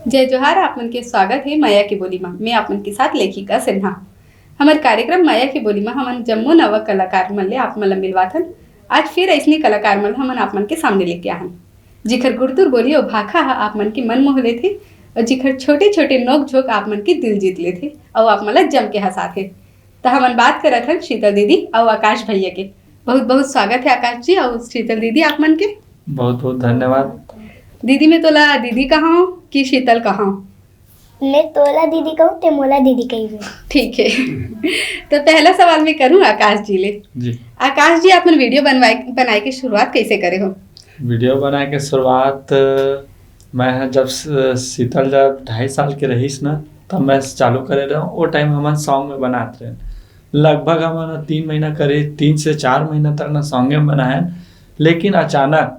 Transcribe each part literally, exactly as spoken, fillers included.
जय जोहार, आप मन के स्वागत हे मया के बोली मा। मैं आप मन के साथ लेखिका सिन्हा। हमर कार्यक्रम मया के बोली मा हमन जम्मो नवा कलाकार मन ले आप मन ला मिलवाथन। आज फिर अइसने कलाकार मन ला हमन आप मन के सामने लेके आहन, जिखर गुरतुर बोली अउ भाखा ह आप मन के मन मोह लेथे, अउ जिखर छोटे-छोटे नोक-झोंक आप मन के दिल जीत लेथे अउ आप मन ला जम के हंसाथे। त हमन बात करत हन शीतल दीदी अउ आकाश भैया के। बहुत बहुत स्वागत हे आकाश जी अउ शीतल दीदी आप मन के। बहुत बहुत धन्यवाद। दीदी, मैं तोला दीदी कहाऊं कि शीतल कहाऊं? मैं तोला दीदी कहूं, ते मोला दीदी कहिबे। ठीक है। तो पहला सवाल मैं करूं आकाश जी ले। जी। आकाश जी, आप मन वीडियो बनवाए, बनाए के शुरुआत कैसे करे हो? वीडियो बनाए के शुरुआत, अ, मैं ह जब स-, शीतल जब ढाई साल के रहिस ना, तब मैं चालू करे रहूं। वो टाइम हमन सॉन्ग में बनात रहे, लगभग हमन तीन महीना करे, तीन से चार महीना तक ना सॉन्गे में बनाए। लेकिन अचानक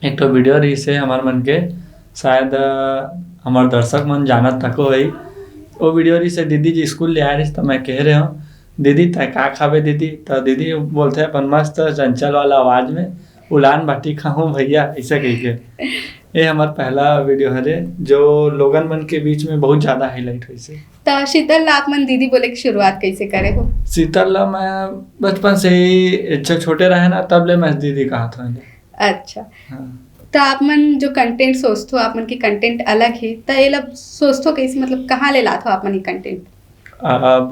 एक ठो वीडियो रहिस हे हमर मन के, शायद, अ, हमर दर्शक मन जानत तको होही। वो वीडियो रहिस हे, दीदी जी स्कूल ले आए रहिस, त मैं कहे रहे हूँ, "दीदी, तै का खाबे दीदी?" त दीदी बोलथे अपन मस्त चंचल वाला आवाज में, "उलान बाटी खाहूँ भैया," ऐसे कह के। ये हमर पहला वीडियो हरे, जो लोगन मन के बीच में बहुत ज्यादा हाईलाइट होइस हे। त शीतल ला आप मन दीदी बोले की शुरुआत कैसे करे हो? शीतल ला मैं बचपन से ही, अच्छा, छोटे रहे ना, तब ले मैं दीदी कहत हूँ। अच्छा। हाँ। त आप मन जो कंटेंट सोचथो, आप मन के कंटेंट अलग हे, त एला सोचथो कैसे, मतलब कहाँ ले लाथो आप मन ये कंटेंट? अब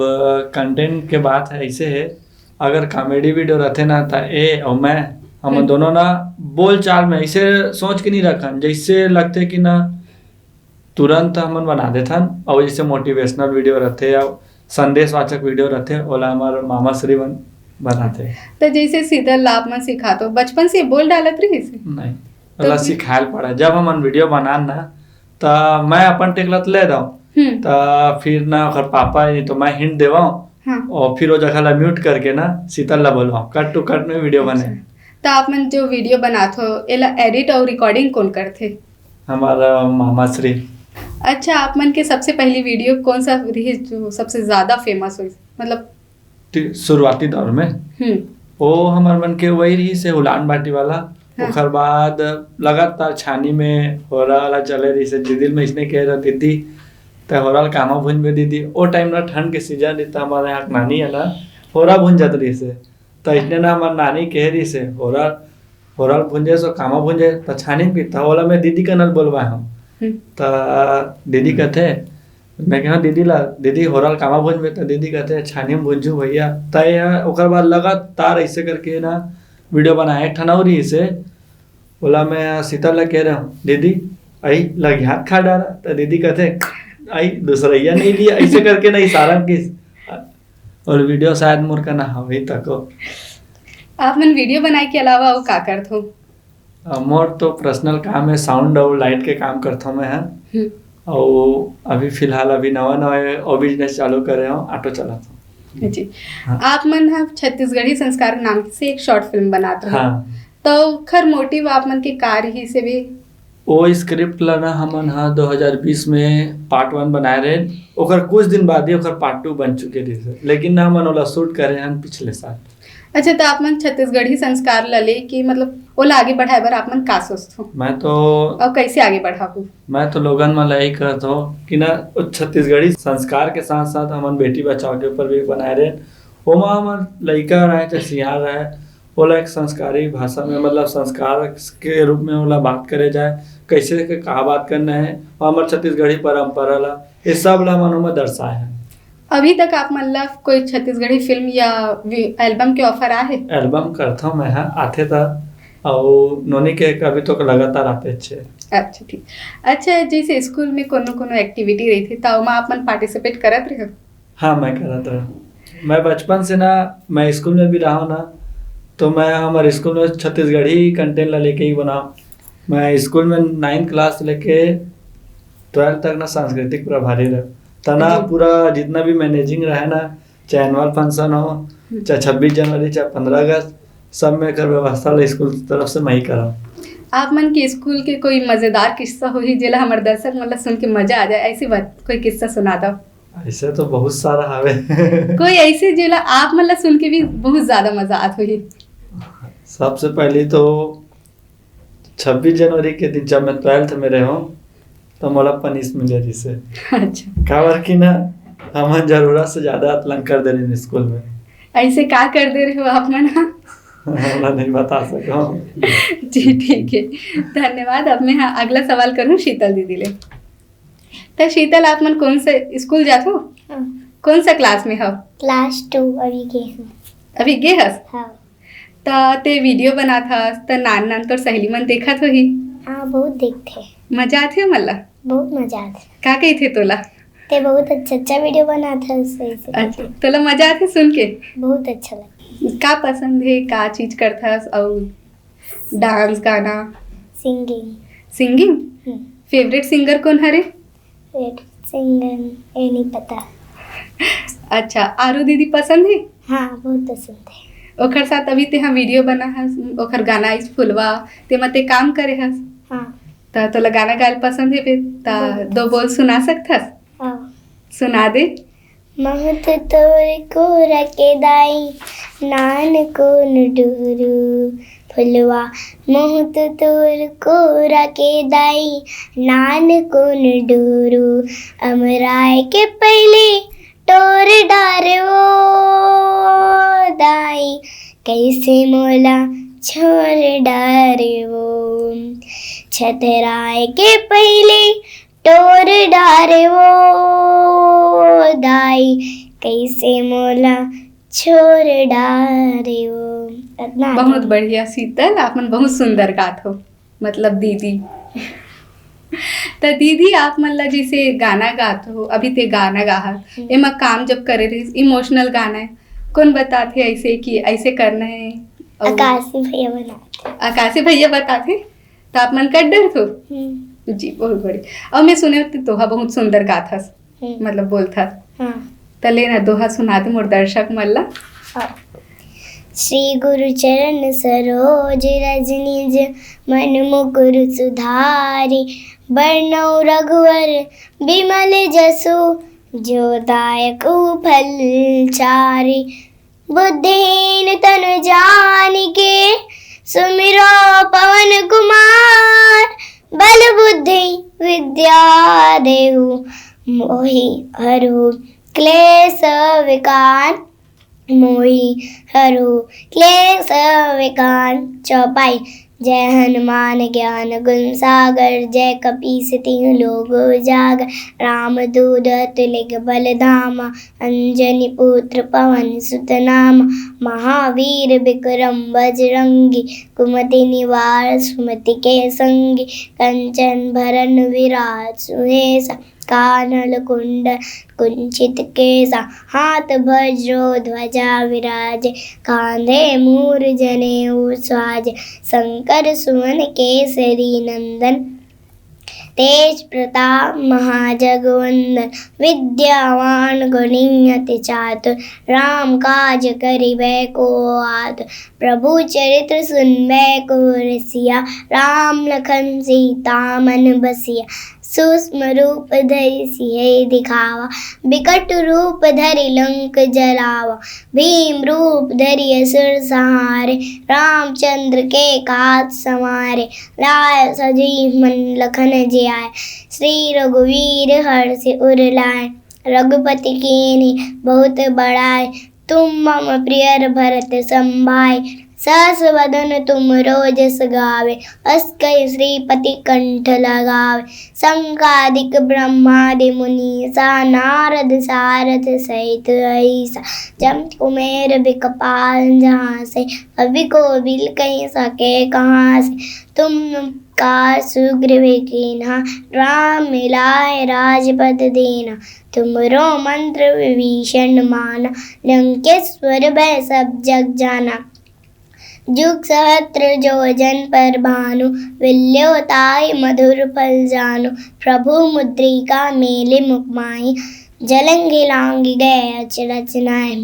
कंटेंट के बात है ऐसे है, अगर कॉमेडी वीडियो रहते ना, त ए और मैं, हम हम्म। दोनों ना बोलचाल में ऐसे सोच के नहीं रखन, जैसे लगते कि ना तुरंत हमन बना देथन, और जैसे मोटिवेशनल वीडियो रहते या संदेशवाचक वीडियो रहते, ओला हमर मामा श्री बन-, बनाते। त जैसे शीतल ला आप मन सिखाथो, बचपन से बोल डालत रहिस? नहीं, तो ओला फिर? सिखायल पड़ा। जब हमन वीडियो बनान ना, त मैं अपन टेकला त ले दऊं, हम्म। त फिर ना ओकर पापा, ये तो मैं हिंट देवाऊं, हाँ। और फिर वो जगह ला म्यूट करके ना शीतल ला बोलवाऊं, कट टू कट में वीडियो बने। अच्छा। त आप मन जो वीडियो बनाथो, एला एडिट और रिकॉर्डिंग कौन करथे? हमारा मामा श्री। अच्छा, आप मन के सबसे पहली वीडियो कौन सा रही जो सबसे ज्यादा फेमस हुई, मतलब? टी-, शुरुआती दौर में हम्म। वो हमर मन के वही रही से उलान बाटी वाला। हाँ। ओकर बाद लगातार छानी में होरा वाला चले रही से, जिदिल में इसने कह रहा दीदी, त होरा ल कामा भुंजबे दीदी। ओ टाइम ना ठंड के सीजन रही, त हमारे यहाँ नानी है ना, होरा भुंजत रही से, त इसने ना हमार नानी कह रही से, होरा, होरा ल भुंजे सो कामा भुंजे, त छानी में पीता, ओला मैं दीदी कनल बोलवाए हूँ। हम्म। त दीदी कहते, मैं कहा दीदी ला, "दीदी, होरा ल कामा भुंजबे?" त दीदी कहते, "छानी में भुंजू भैया।" त ये ओकर बाद लगातार ऐसे करके ना वीडियो बनाए। एक ठन और इसे, ओला मैं शीतल ला कह रहा हूँ, "दीदी, आई लगियात खा डारा।" त दीदी कहते, "आई दूसरैया नहीं लिया।" ऐसे करके ना इशारा की। और वीडियो शायद मोर का ना हवे तको। आप मन वीडियो बनाए के अलावा अउ का करथो? अ, मोर तो पर्सनल काम है, साउंड और लाइट के काम करथो मैं ह। हम्म। और अभी फिलहाल अभी नवा नवा है, और बिजनेस चालू करे हूँ, ऑटो चलाता हूँ। जी। हाँ। आप मन ह छत्तीसगढ़ी संस्कार नाम से एक शॉर्ट फिल्म बनात रहे। हाँ। तो ओखर मोटिव आप मन के का रहिस हे बे? ओ स्क्रिप्ट ला ना हमन ह दो हज़ार बीस में पार्ट वन बनाए रहे, ओकर कुछ दिन बाद ही ओकर पार्ट टू बन चुके रहिस हे, लेकिन ना हमन ओला शूट करे हन पिछले साल। अच्छा, त आप मन छत्तीसगढ़ी संस्कार ला लेके, मतलब, ओला आगे बढ़ाए बर आप मन का सोचथो? मैं तो अउ कैसे आगे बढ़ाहू? मैं तो लोगन मन ला यही कहत हूँ कि ना, वो छत्तीसगढ़ी संस्कार के साथ साथ हमन बेटी बचाओ के ऊपर भी बनाए रहे। ओमा हमर लइका रहे चाहे सियान रहे, ओला एक संस्कारी भाषा में, मतलब, संस्कार के रूप में ओला बात करे जाए, कैसे के का बात करना है, और हमर छत्तीसगढ़ी परंपरा ला, ये सब ला हमन ओमा दर्शाए हैं। अभी तक आप मन ला कोई छत्तीसगढ़ी फिल्म या वी-, एल्बम के ऑफर आए हे? एल्बम करथव मैं ह, आथे त, अउ नोनी के अभी तो लगातार आते अच्छे। अच्छा, ठीक। अच्छा, जैसे स्कूल में कोनो कोनो एक्टिविटी रहिथे, त ओमा आप मन पार्टिसिपेट करत रहे? हाँ, मैं करत रहा। मैं बचपन से ना, मैं स्कूल में भी रहा हूँ ना, तो मैं हमारे स्कूल में छत्तीसगढ़ी कंटेंट ला लेके ही बनाऊँ। मैं स्कूल में नाइन्थ क्लास से लेके ट्वेल्थ तक ना सांस्कृतिक प्रभारी रहा। तना जी। पूरा जितना भी मैनेजिंग रहा है ना, चाहे एनुअल फंक्शन हो, हम्म। चाहे छब्बीस जनवरी, चाहे पन्द्रह अगस्त, सब में एकर व्यवस्था ला स्कूल की तरफ से मैं ही करा। आप मन के स्कूल के कोई मजेदार किस्सा होही, जेला हमर दर्शक मन ला सुन के मजा आ जाए, ऐसी बात, कोई किस्सा सुना दो। ऐसे तो बहुत सारा हवे। कोई ऐसे जेला आप मन ला सुन के भी बहुत ज्यादा मजा आत होही? सबसे पहले तो छब्बीस जनवरी के दिन जब मैं ट्वेल्थ में रहे हूँ, तो मोला पनिश मिले रिहिसे। अच्छा। काबर कि ना, हमन जरूरत से ज्यादा लंकर दे रहे स्कूल में। ऐसे का कर दे रहे हो आप मन? मैं नहीं बता सकता हूँ। जी, ठीक है, धन्यवाद। अब मैं, हाँ, अगला सवाल करूँ शीतल दीदी ले। तो शीतल, आप मन कौन से स्कूल जाथो? हाँ। कौन सा क्लास में हो? क्लास टू अभी गे हूँ। अभी गे हस? हाँ। त ते वीडियो बनात हस, त नान नान तोर सहेली मन देखत होही। हाँ, बहुत देखते। मजा आथे हमन ला? बहुत मजा आथे। का कहिथे तोला? ते बहुत अच्छा अच्छा वीडियो बनात हस, सही से। अच्छा, तोला मजा आथे सुन के? बहुत अच्छा लगा। का पसंद है, का चीज करथस, अउ डांस, गाना? सिंगिंग। सिंगिंग? हम्म। फेवरेट सिंगर कौन हरे? फेवरेट सिंगर ये नहीं पता। अच्छा, आरू दीदी पसंद है? हाँ, बहुत पसंद है। ओखर साथ अभी तेहा वीडियो बना हस, ओखर गाना आइस फुलवा, तेमा ते काम करे हस। हाँ। त तोला गाना गायल पसंद है बे? त बहुत। दो बोल सुना सकथस? हाँ। सुना दे। महत तोर कोरा के दाई, नान कोन डुरू फुलवा। महत तोर कोरा के दाई, नान कोन डुरू। अमराय के पहले टोर डारे वो दाई, कैसे मोला छोड़ डारे वो। छतराय के पहले टोर डारे वो दाई, कैसे मोला छोड़ डारे वो। इतना बहुत बढ़िया शीतल, आप मन बहुत सुंदर गात हो, मतलब दीदी। त दीदी, आप मन ला जैसे गाना गात हो, अभी ते गाना गाहत, हम्म। एमा काम जब करे रहिस, इमोशनल गाना है, कौन बताथे ऐसे कि ऐसे करना है? अउ आकाशी भैया बनाते। आकाशी भैया बताथे, त आप मन कर डरथो? हम्म। जी, बहुत बढ़िया। अउ मैं सुने हों ते तोहा बहुत सुंदर गाथस, हम्म। मतलब बोलथस। हाँ। त ले ना, दोहा सुना दे मोर दर्शक मन ला। हाँ। श्री गुरु चरण सरोज रज निज, मन मुकुर सुधारी। बरनउँ रघुवर बिमल जसु, जो दायकु फल चारी। बुद्धिहीन तनु जानिके, सुमिरो पवन कुमार। बल बुद्धि विद्या देहु, मोहि हरहु क्लेश विकार। मोहि हरहु क्लेश विकार। चौपाई। जय हनुमान ज्ञान गुण सागर, जय कपीस तिहुँ लोक उजागर। राम दूत अतुलित बल धामा, अंजनी पुत्र पवन सुत नामा। महावीर विक्रम बजरंगी, कुमति निवार सुमति के संगी। कंचन भरन विराज सुबेसा, कानल कुंडल कुंचित केसा। हाथ वज्रो ध्वजा विराजे, कांधे मूर जनेऊ साजे। शंकर सुवन केसरी नंदन, तेज प्रताप महाजगवंदन। विद्यावान गुणी अति चातुर, राम काज करिबे को आतुर। प्रभु चरित्र सुनबे को रसिया, राम लखन सीता मन बसिया। सूक्ष्म रूप धरि सियहि दिखावा, विकट रूप धरि लंक जरावा। भीम रूप धरि असुर संहारे, रामचंद्र के काज संवारे। लाय सजीव मन लखन जियाय, श्री रघुवीर हरषि उर लाय। रघुपति कीन्ही बहुत बड़ाई, तुम मम प्रिय भरत सम भाई। सहस वदन तुम रो जस गावे, अस कहि श्रीपति कंठ लगावे। सनकादिक ब्रह्मादि मुनीसा, नारद सारथ सहित अहिसा। जम कुमेर बिकपाल जहाँ से, कवि कोविल कहि सके कहाँ से। तुम उपकार सुग्रीव कीन्हा, राम मिलाय राजपद दीन्हा। तुम रो मंत्र विभीषण माना, लंकेश्वर भय सब जग जाना। जुग सहस्त्र जो जन पर भानु, विल्यो ताहि मधुर फल जानु। प्रभु मुद्रिका मेलि मुख माहि, जलंघि लांघि गए अचरज नाहि।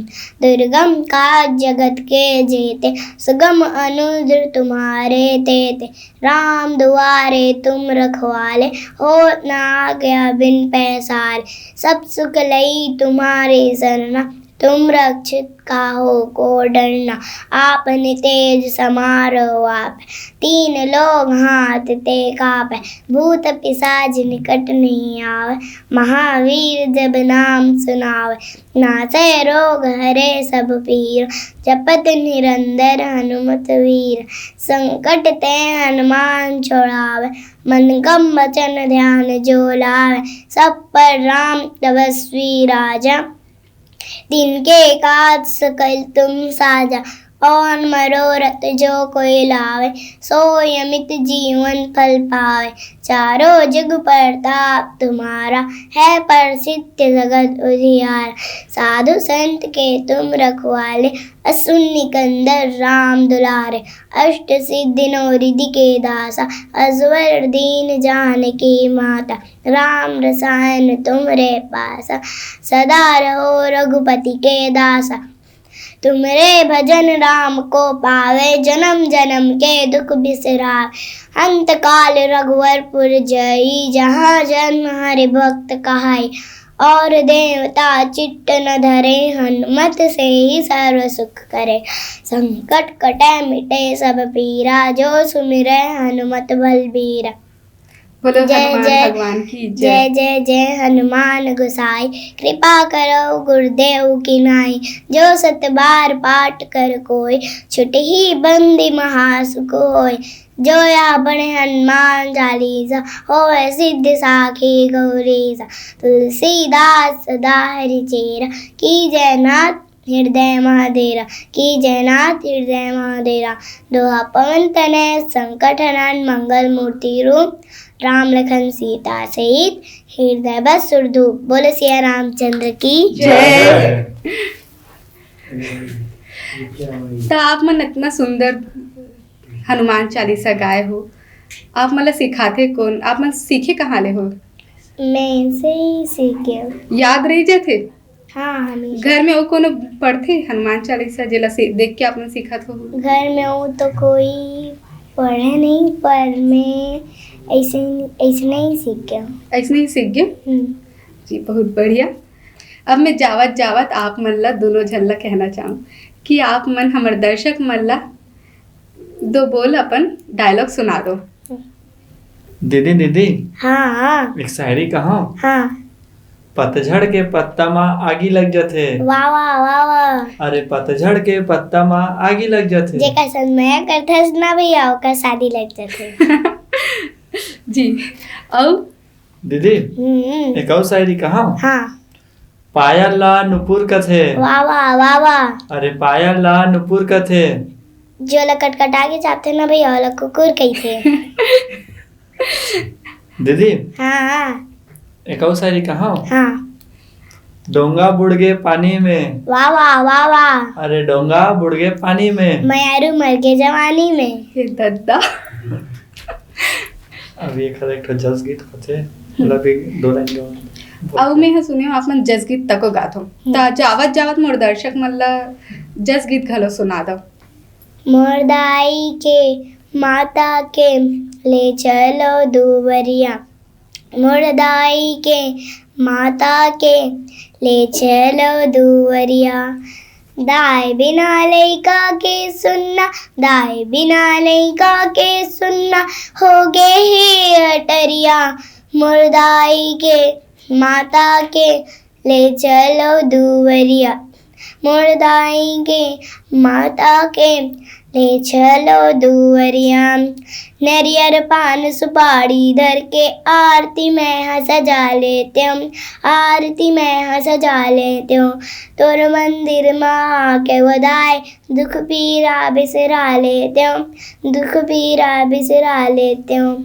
दुर्गम काज जगत के जेते, सुगम अनुग्रह तुम्हारे तेते। राम दुआरे तुम रखवाले, होत न आज्ञा बिनु पैसारे। सब सुख लई तुम्हारी सरना, तुम रक्षित काहो को डरना, आपने तेज समारो आप। तीन लोग हाथ ते कापे, भूत पिशाच निकट नहीं आवे। महावीर जब नाम सुनावे, नासे रोग हरे सब पीर। जपत निरंतर हनुमत वीर, संकट ते हनुमान छोड़ावे। मन कम वचन ध्यान जो लावे, सब पर राम तपस्वी राजा। तिनके काज सकल तुम साजा, और मनोरथ जो कोई लावे, सोई अमित जीवन फल पावे। चारों जुग प्रताप तुम्हारा, है प्रसिद्ध जगत उजियारा। साधु संत के तुम रखवाले, असुर निकंदर राम दुलारे। अष्ट सिद्धि नौ रिद्धि के दासा, असवर दीन जानकी माता। राम रसायन तुम्हरे पासा, सदा रहो रघुपति के दासा। तुम्हरे भजन राम को पावे, जन्म जन्म के दुख बिसरावे। अंत काल रघुवरपुर जाई, जहाँ जन्म हरि भक्त कहाई। और देवता चित्त न धरे, हनुमत से ही सर्व सुख करे। संकट कटे मिटे सब पीरा, जो सुमिरे हनुमत बलबीरा। बोलो जय हनुमान जय, भगवान की जय। जय जय जय हनुमान गोसाई, कृपा करो गुरुदेव की नाई। जो सत बार पाठ कर कोई, छुटही बंदी महासुख होय। जो या पढ़े हनुमान चालीसा, होय सिद्ध साखी गौरीसा। तुलसीदास सदा हरि चेरा, कीजे नाथ हृदय महादेरा, कीजे नाथ हृदय महादेरा। दोहा पवन तनय संकट हरण मंगल मूर्ति रूप, राम लखन सीता सहित हृदय बस सुरधूप। बोलो सिया रामचंद्र की जय। तो आप मन इतना सुंदर हनुमान चालीसा गाए हो, आप मन ला सिखाथे कोन, आप मन सीखे कहाँ ले हो? मैं से ही सीखे। याद रही जाथे? हाँ, हमेशा। घर में वो कोनो पढ़थे हनुमान चालीसा, जेला से देख के आप मन सीखत हो? घर में वो तो कोई पढ़े नहीं, पर मैं ऐसे, ऐसे नहीं सीख गया। ऐसे नहीं सीख गए? हम्म। जी, बहुत बढ़िया। अब मैं जावत जावत आप मन ला, दोनों झन ला कहना चाहूँ कि आप मन हमर दर्शक मन ला दो बोल अपन डायलॉग सुना दो। दीदी, दीदी, हाँ, हाँ। एक शायरी कहूँ? हाँ। पतझड़ के पत्ता मा आगी लग जथे। वाह, वाह, वाह, वाह। अरे, पतझड़ के पत्ता मा आगी लग जथे। जेकर संग मया करथस ना भैया, ओकर शादी लग जथे। जी, अउ? दीदी, हम्म। एक अउ शायरी कहूँ? हाँ। पायल ला नुपुर कथे। वाह, वाह, वाह, वाह। अरे, पायल ला नुपुर कथे। जो ला कटकटा के जाथे ना भैया, ओला कुकुर कहिथे। दीदी, हाँ, हाँ। एक अउ शायरी कहूँ? हाँ। डोंगा बुड़ गे पानी में। वाह, वाह, वाह, वाह। अरे, डोंगा बुड़ गे पानी में। मयारू मर गे जवानी में। हे दद्दा। अब ये खड़ा एक ठो जस गीत होथे, हम्म। ओला भी दो लाइन गाओ। अउ मैं ह सुने हूँ, आप मन जस गीत तको गाथो। हम्म। त जावत जावत मोर दर्शक मन ला जस गीत घलो सुना दो। मोर दाई के माता के ले चलो दुवरिया, मोर दाई के माता के ले चलो दुवरिया। दाई बिना लइका के सुन्ना, दाई बिना लइका के सुन्ना, हो गे हे अटरिया। मोर दाई के माता के ले चलो दुवरिया, मोर दाई के माता के ले चलो दुवरिया। नरियर पान सुपारी धर के आरती मैं ह सजा लेतेंव, आरती मैं ह सजा लेतेंव। तोर मंदिर मा आके वो दाई दुख पीरा बिसरा लेतेंव, दुख पीरा बिसरा लेतेंव।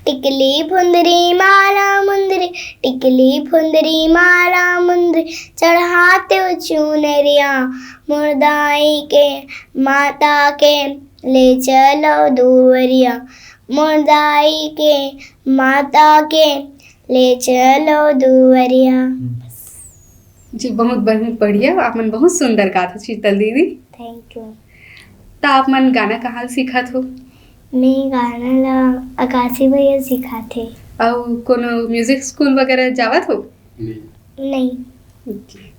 टिकली फुंदरी माला मुंदरी, टिकली फुंदरी माला मुंदरी, चढ़ातेंव चुनरिया। मोर दाई के माता के ले चलो दुवरिया, मोर दाई के माता के ले चलो दुवरिया। जी, बहुत, बहुत बढ़िया, आप मन बहुत सुंदर गाथो शीतल दीदी। Thank you। त आप मन गाना कहाँ सीखत हो? मैं गाना ला आकाशी भैया सिखाथे। अउ कोनो music school वगैरह जावत हो? नहीं। नहीं। जी।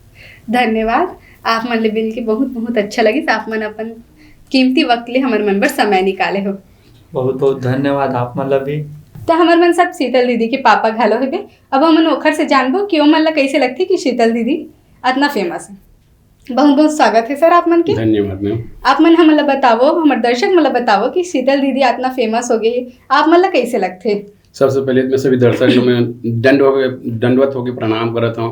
धन्यवाद। आप मन ले मिल के बहुत, बहुत अच्छा लगिस। आप मन अपन कीमती वक्त ले हमर मन बर समय निकाले हो। बहुत, बहुत धन्यवाद आप मन ला भी। त हमर मन सब शीतल दीदी के पापा घलो हेबे। अब हमन ओखर से जानबो कि ओमन ला कैसे लगथे कि शीतल दीदी अतना famous है। बहुत, बहुत स्वागत है सर आप मन के। धन्यवाद मैम। आप मन हमन ला बतावो, हमर दर्शक मन ला बतावो कि शीतल दीदी अतना famous हो गई है, आप मन ला कैसे लगथे? सबसे पहले तो मैं सभी दर्शक लोग में दंड होके, दंडवत होके प्रणाम करत हूँ।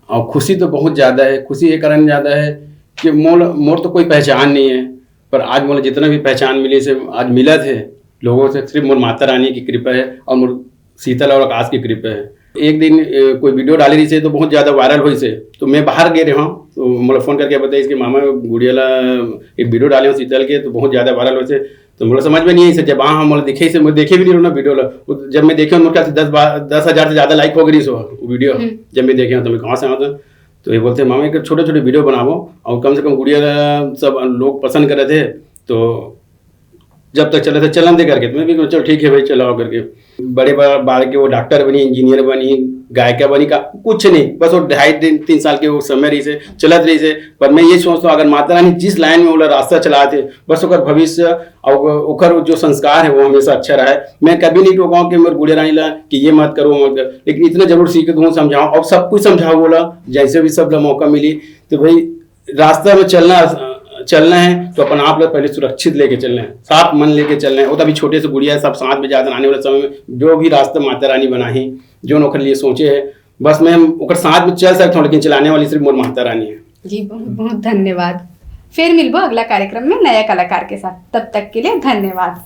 और खुशी तो बहुत ज़्यादा है। खुशी ये कारण ज़्यादा है कि मोर, मोर तो कोई पहचान नहीं है, पर आज मोला जितना भी पहचान मिली से आज मिलत है लोगों से, सिर्फ मोर माता रानी की कृपा है और मोर शीतल और आकाश की कृपा है। एक दिन अ, कोई वीडियो डाले रहिसे तो बहुत ज़्यादा viral होइसे, तो मैं बाहर गए रहा हूँ, तो मोला फोन करके बताइस कि मामा गुड़िया ला एक वीडियो डाले हो शीतल के, तो बहुत ज़्यादा viral होइसे। तो मोला समझ में नहीं आई सर, जब हाँ मोला दिखे से, मैं देखे भी नहीं रहूँ ना वीडियो ला। वो जब मैं देखे, मोर ख्याल से दस बा-, दस हज़ार से ज़्यादा like हो गई सो वो वीडियो। हम्म। जब मैं देखे हूँ तो मैं कहाँ से आऊँ? तो ये बोलते हैं, मामा एक छोटे छोटे वीडियो बनावो और कम से कम गुड़िया ला सब लोग पसंद करे थे, तो जब तक चले थे चलन दे करके, तो मैं भी कहूँ, चल ठीक है भाई, चलाओ करके। बड़े बा-, बाल के वो डॉक्टर बनी, इंजीनियर बनी, गायिका बनी, का कुछ नहीं, बस वो ढाई दिन, तीन साल के वो समय रहिसे, चलत रहिसे। पर मैं ये सोचता हूँ, अगर माता रानी जिस लाइन में वो लोग रास्ता चलाते, बस ओकर भविष्य और ओकर जो संस्कार है वो हमेशा अच्छा रहा है। मैं कभी नहीं टोकाऊँ कि मेरे गुड़िया रानी ला कि ये मत करो, मत करो, लेकिन इतना जरूर सीख दूँ, समझाऊँ और सब कुछ समझाऊँ बोला, जैसे भी सब ला मौका मिली। तो भाई रास्ता में चलना, चलना है तो अपन आप लोग पहले सुरक्षित लेके चलना है, साफ मन लेके चलना है। वो तो अभी छोटे से गुड़िया है, सब साथ में जाते हैं, आने वाले समय में जो भी रास्ता माता रानी बनाही, जो ओकर लिए सोचे है, बस मैं ओकर साथ में चल सकता हूँ, लेकिन चलाने वाली सिर्फ मोर माता रानी है। जी, बहुत बहुत धन्यवाद। फिर मिलबो अगला कार्यक्रम में नया कलाकार के साथ, तब तक के लिए धन्यवाद।